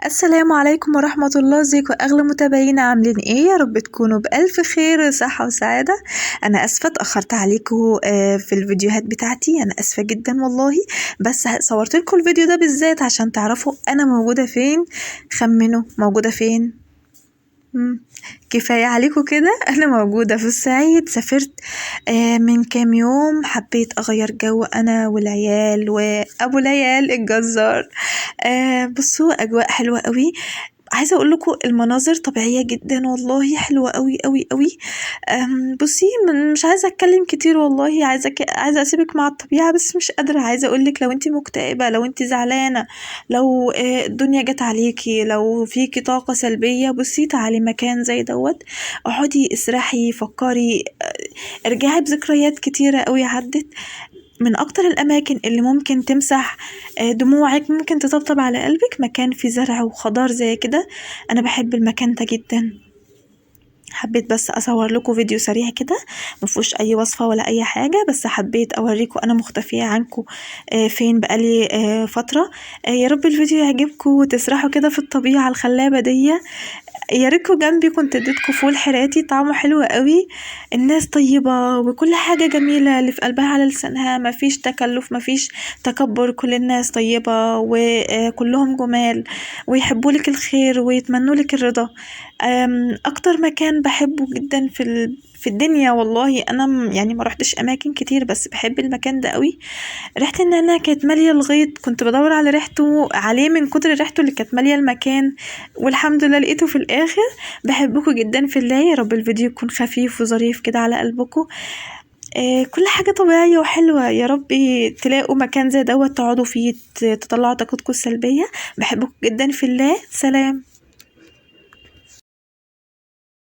السلام عليكم ورحمة الله. ازيكم اغلى متابعينا، عاملين ايه؟ يا رب تكونوا بألف خير وصحة وسعادة. انا اسفة اتأخرت عليكم في الفيديوهات بتاعتي، انا اسفة جدا والله، بس صورت لكم الفيديو ده بالذات عشان تعرفوا انا موجودة فين. خمنوا موجودة فين؟ كفاية عليكم كده. أنا موجودة في الصعيد. سافرت من كام يوم، حبيت أغير جو أنا والعيال وأبو العيال الجزار. بصوا أجواء حلوة قوي، عايزة أقول لكم المناظر طبيعية جدا والله، حلوة قوي قوي قوي. بصي مش عايزة أتكلم كتير والله، عايزة أسيبك مع الطبيعة بس مش قادرة. عايزة أقول لك لو أنت مكتئبة، لو أنت زعلانة، لو الدنيا جت عليكي، لو فيكي طاقة سلبية، بصي تعالي مكان زي دوت، اقعدي اسرحي، فكري، ارجعي بذكريات كتيرة قوي عدت. من أكتر الأماكن اللي ممكن تمسح دموعك، ممكن تطبطب على قلبك، مكان فيه زرع وخضار زي كده. أنا بحب المكان ده جدا. حبيت بس أصور لكم فيديو سريع كده، مفيهوش أي وصفة ولا أي حاجة، بس حبيت أوريكم أنا مختفية عنكم فين بقالي فترة. يا رب الفيديو يعجبكم وتسرحوا كده في الطبيعة الخلابة دي. يا ريتكم جنبي، كنت اديتكم فول حراتي طعمه حلو قوي. الناس طيبة وكل حاجة جميلة اللي في قلبها على لسانها، مفيش تكلف مفيش تكبر، كل الناس طيبة وكلهم جمال ويحبوا لك الخير ويتمنوا لك الرضا. اكتر مكان بحبه جدا في الدنيا والله. انا يعني ما رحتش اماكن كتير بس بحب المكان ده قوي. ريحة النعناع كانت مالية الغيط، كنت بدور على ريحته عليه من كتر ريحته اللي كانت مالية المكان، والحمد لله لقيته في الاخر. بحبكم جدا في الله، يا رب الفيديو يكون خفيف وظريف كده على قلبكم. كل حاجة طبيعية وحلوة، يا رب تلاقوا مكان زي دوت تقعدوا فيه تطلعوا طاقتكم السلبية. بحبكم جدا في الله، سلام.